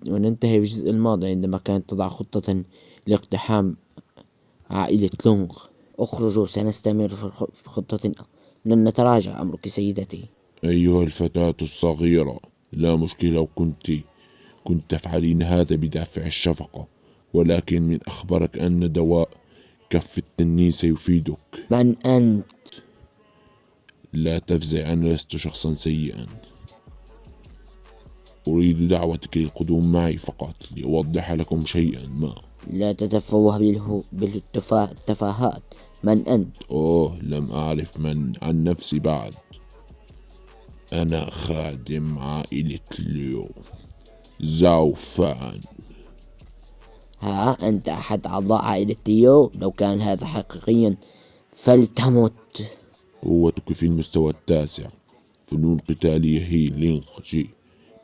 وننتهي بالجزء الماضي عندما كانت تضع خطة لاقتحام عائلة لونغ. اخرجوا، سنستمر في خطتنا. لن نتراجع. أمرك سيدتي. أيها الفتاة الصغيرة، لا مشكلة لو كنت تفعلين هذا بدافع الشفقة، ولكن من أخبرك أن دواء كف التنين سيفيدك. من أنت؟ لا تفزع، أنا لست شخصا سيئا. أريد دعوتك للقدوم معي فقط لأوضح لكم شيئا ما. لا تتفوه بالتفاهات. من أنت؟ لم أعرف عن نفسي بعد. أنا خادم عائلة ليو زاو فان. أنت أحد أعضاء عائلة ليو؟ لو كان هذا حقيقيا فلتمت. قوتك في المستوى التاسع. فنون قتالية هي لينغ جي.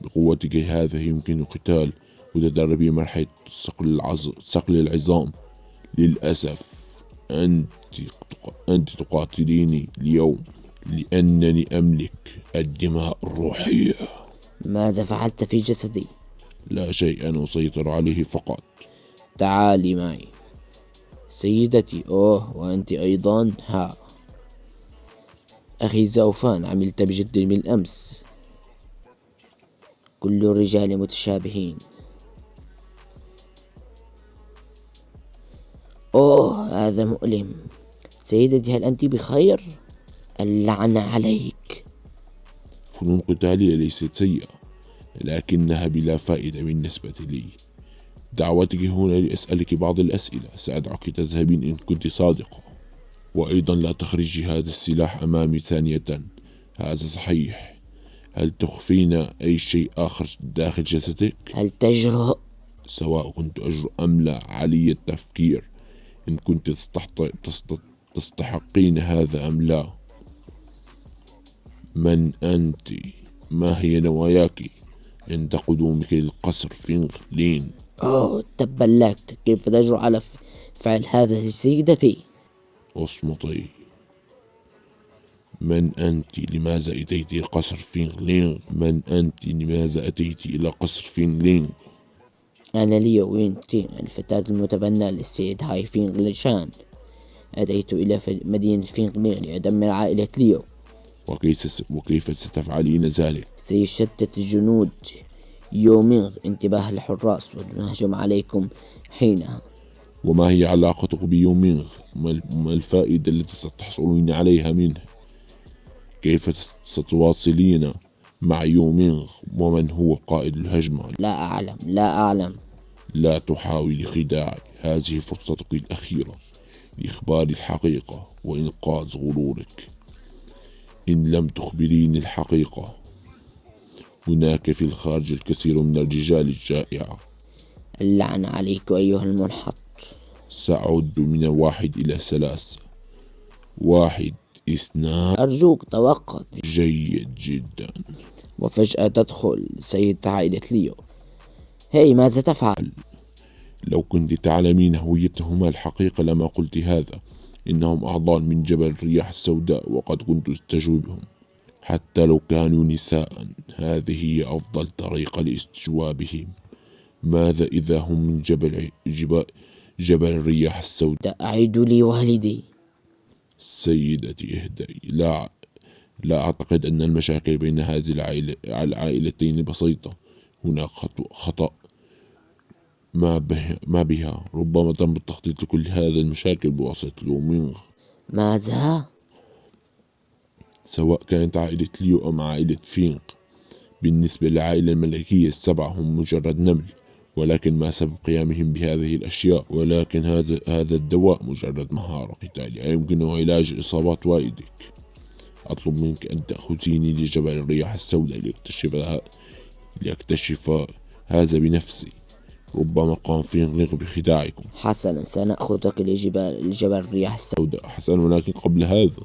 بقوتك هذا يمكن قتال وتدربي مرحلة صقل العظام. للأسف أنت تقاتليني اليوم لأنني أملك الدماء الروحية. ماذا فعلت في جسدي؟ لا شيء، أنا أسيطر عليه فقط. تعالي معي سيدتي. وأنت أيضا. أخي زوفان، عملت بجد بالأمس. كل الرجال متشابهين. هذا مؤلم. سيدتي، هل أنت بخير؟ اللعنة عليك. فنون قتالية ليست سيئة، لكنها بلا فائدة بالنسبة لي. دعوتك هنا لأسألك بعض الأسئلة، سأدعك تذهبين إن كنت صادقة. وأيضا لا تخرجي هذا السلاح أمامي ثانية. هذا صحيح. هل تخفين أي شيء آخر داخل جسدك؟ هل تجرؤ؟ سواء كنت أجرؤ أم لا، علي التفكير إن كنت تستحقين هذا أم لا. من أنت؟ ما هي نواياك عند قدومك للقصر فينغ لين؟ تبا لك. كيف تجرؤ على فعل هذا سيدتي؟ اصمتي. من أنت؟ لماذا أتيت إلى قصر فينغ لينغ؟ من أنت؟ لماذا أتيت إلى قصر فينغ لينغ؟ أنا ليو وينتين، الفتاة المتبنى للسيد هاي فينغ لشان. أتيت إلى مدينة فينغ لين لأدمر عائلة ليو. وكيف ستفعلين ذلك؟ سيشتت جنود يومينغ انتباه الحراس ونهجم عليكم حينها. وما هي علاقتك بيومينغ؟ ما الفائدة التي ستحصلين عليها منه؟ كيف ستواصلين مع يومينغ ومن هو قائد الهجمة؟ لا أعلم. لا تحاولي خداعي، هذه فرصتك الأخيرة لإخبار الحقيقة وإنقاذ غرورك. إن لم تخبريني الحقيقة، هناك في الخارج الكثير من الرجال الجائعة. اللعنة عليك أيها المنحط. سأعد من 1 إلى 3. 1 2. أرجوك توقف. جيد جدا. وفجأة تدخل سيد عائلة ليو. ماذا تفعل؟ لو كنت تعلمين هويتهما الحقيقة لما قلت هذا. إنهم أعضاء من جبل الرياح السوداء، وقد كنت أستجوبهم حتى لو كانوا نساء. هذه هي أفضل طريقة لاستجوابهم. ماذا إذا هم من جبل الرياح السوداء؟ أعيد لي والدي. سيدتي اهدئي. لا أعتقد أن المشاكل بين هذه العائلتين بسيطة. هناك خطأ ما بها. ربما تم التخطيط لكل هذه المشاكل بواسطة لومينغ. ماذا؟ سواء كانت عائلة ليو أم عائلة فينغ. بالنسبة للعائلة الملكية ال7 هم مجرد نمل، ولكن ما سبب قيامهم بهذه الأشياء؟ ولكن هذا الدواء مجرد مهارة قتالية يمكن علاج إصابات والدك. أطلب منك أن تأخذيني لجبل الرياح السوداء لأكتشف هذا بنفسي. ربما قام فينغ بخداعكم. حسنا، سنأخذك لجبل الرياح السوداء. حسنا، ولكن قبل هذا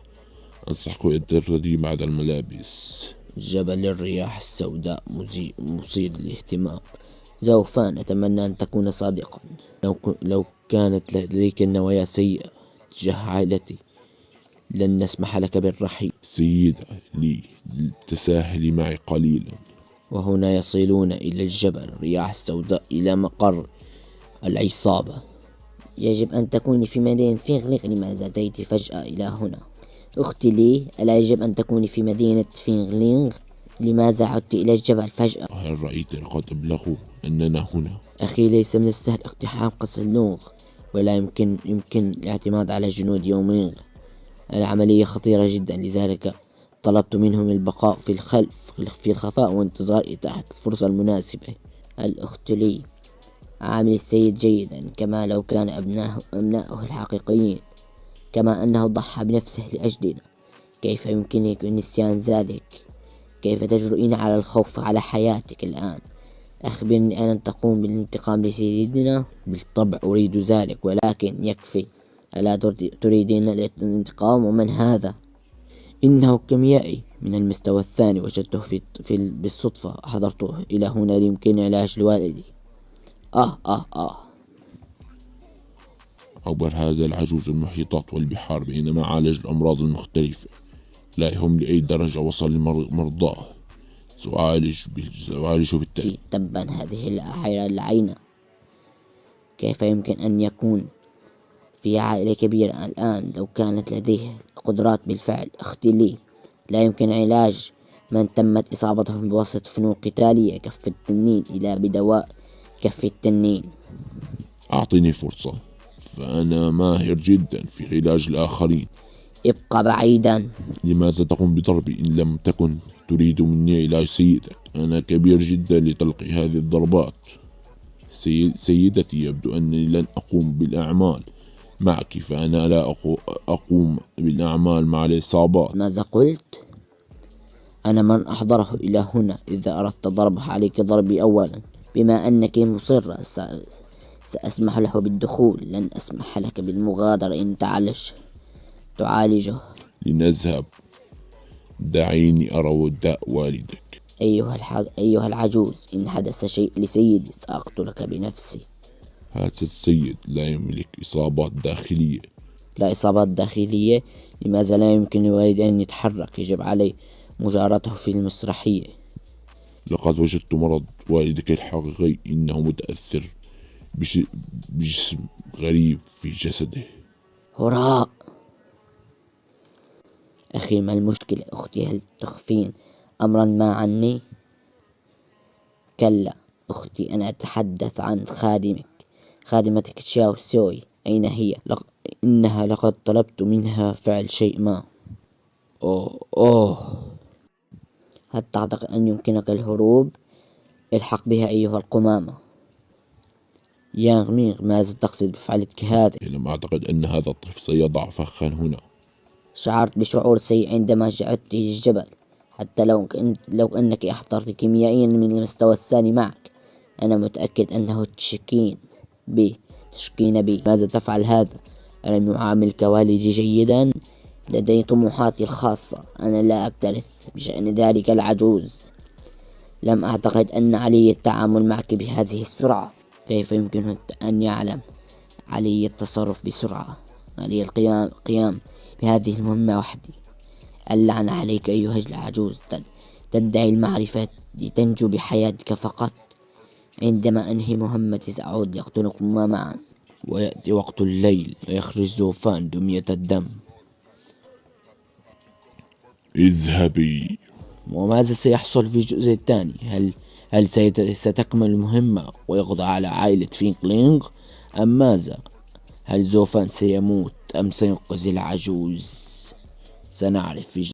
أنصحك أن ترتدي بعض الملابس. جبل الرياح السوداء مثير للاهتمام. زوفان، أتمنى أن تكون صادقا. لو كانت لديك النوايا سيئة تجاه عائلتي لن نسمح لك بالرحيل. سيدة لي، تساهلي معي قليلا. وهنا يصلون إلى الجبل الرياح السوداء إلى مقر العصابة. يجب أن تكوني في مدينة فينغلينغ، لماذا أتيت فجأة إلى هنا؟ أختي لي، ألا يجب أن تكوني في مدينة فينغلينغ؟ لماذا عدت إلى الجبل فجأة؟ هل رأيت لقد أبلغوا أننا هنا؟ أخي، ليس من السهل اقتحام قصر لونغ، ولا يمكن الاعتماد على جنود يومينغ. العملية خطيرة جدا، لذلك طلبت منهم البقاء في الخفاء وانتظار إتاحة الفرصة المناسبة. الأخت لي، عامل السيد جيدا كما لو كان أبناؤه الحقيقيين، كما أنه ضحى بنفسه لأجلنا. كيف يمكنك نسيان ذلك؟ كيف تجرؤين على الخوف على حياتك الآن؟ أخبرني، أن تقوم بالانتقام لسيدنا؟ بالطبع أريد ذلك، ولكن يكفي. ألا تريدين الانتقام؟ ومن هذا؟ إنه كيميائي من المستوى الثاني، وجدته بالصدفة. حضرته إلى هنا ليمكن علاج لوالدي. عبر هذا العجوز المحيطات والبحار بينما عالج الأمراض المختلفة. لا يهم لأي درجة وصل مرضاه، سأعالجه بالتأكيد. تبا هذه الآخرة اللعينة. كيف يمكن أن يكون في عائلة كبيرة الآن لو كانت لديه قدرات بالفعل؟ أختي لي، لا يمكن علاج من تمت إصابتهم بواسطة فنون قتالية كف التنين إلى بدواء كف التنين. أعطني فرصة، فأنا ماهر جدا في علاج الآخرين. ابقى بعيدا. لماذا تقوم بضربي إن لم تكن تريد مني علاج سيدك؟ أنا كبير جدا لتلقي هذه الضربات. سيدتي، يبدو أنني لن أقوم بالأعمال معك، فأنا لا أقوم بالأعمال مع العصابات. ماذا قلت؟ أنا من أحضره إلى هنا. إذا أردت ضربه عليك ضربي أولا. بما أنك مصرة، سأسمح له بالدخول، لن أسمح لك بالمغادرة إن تعالجه. لنذهب، دعيني أرى وداء والدك. أيها العجوز، إن حدث شيء لسيدي سأقتلك بنفسي. هذا السيد لا يملك إصابات داخلية. لا إصابات داخلية؟ لماذا لا يمكن لوالدي أن يتحرك؟ يجب علي مجاراته في المسرحية. لقد وجدت مرض والدك الحقيقي، إنه متأثر بجسم غريب في جسده. هراء. أخي، ما المشكلة؟ أختي، هل تخفين أمرا ما عني؟ كلا أختي، أنا أتحدث عن خادمتك تشاو سوي. أين هي؟ إنها لقد طلبت منها فعل شيء ما. أوه. هل تعتقد أن يمكنك الهروب؟ الحق بها أيها القمامة. يانغ مينغ، ماذا تقصد بفعلتك هذا؟ لم أعتقد أن هذا الطفل سيضع فخا هنا. شعرت بشعور سيء عندما جعلت الجبل، حتى لو أنك أحضرت كيميائيا من المستوى الثاني معك. أنا متأكد أنه تشكين بي. ماذا تفعل هذا؟ ألم يعاملك والدي جيدا؟ لدي طموحاتي الخاصة، أنا لا أكترث بشأن ذلك العجوز. لم أعتقد أن علي التعامل معك بهذه السرعة. كيف يمكن أن يعلم علي التصرف بسرعة؟ علي القيام بهذه المهمة وحدي. اللعنة عليك أيها العجوز، تدعي المعرفة لتنجو بحياتك فقط. عندما أنهي مهمتي سأعود لأقتلكما معا. ويأتي وقت الليل ويخرج زوفان دمية الدم. اذهبي. وماذا سيحصل في الجزء الثاني؟ هل ستكمل المهمة ويقضى على عائلة فينغلينغ أم ماذا؟ هل زوفان سيموت أم سينقذ العجوز؟ سنعرف في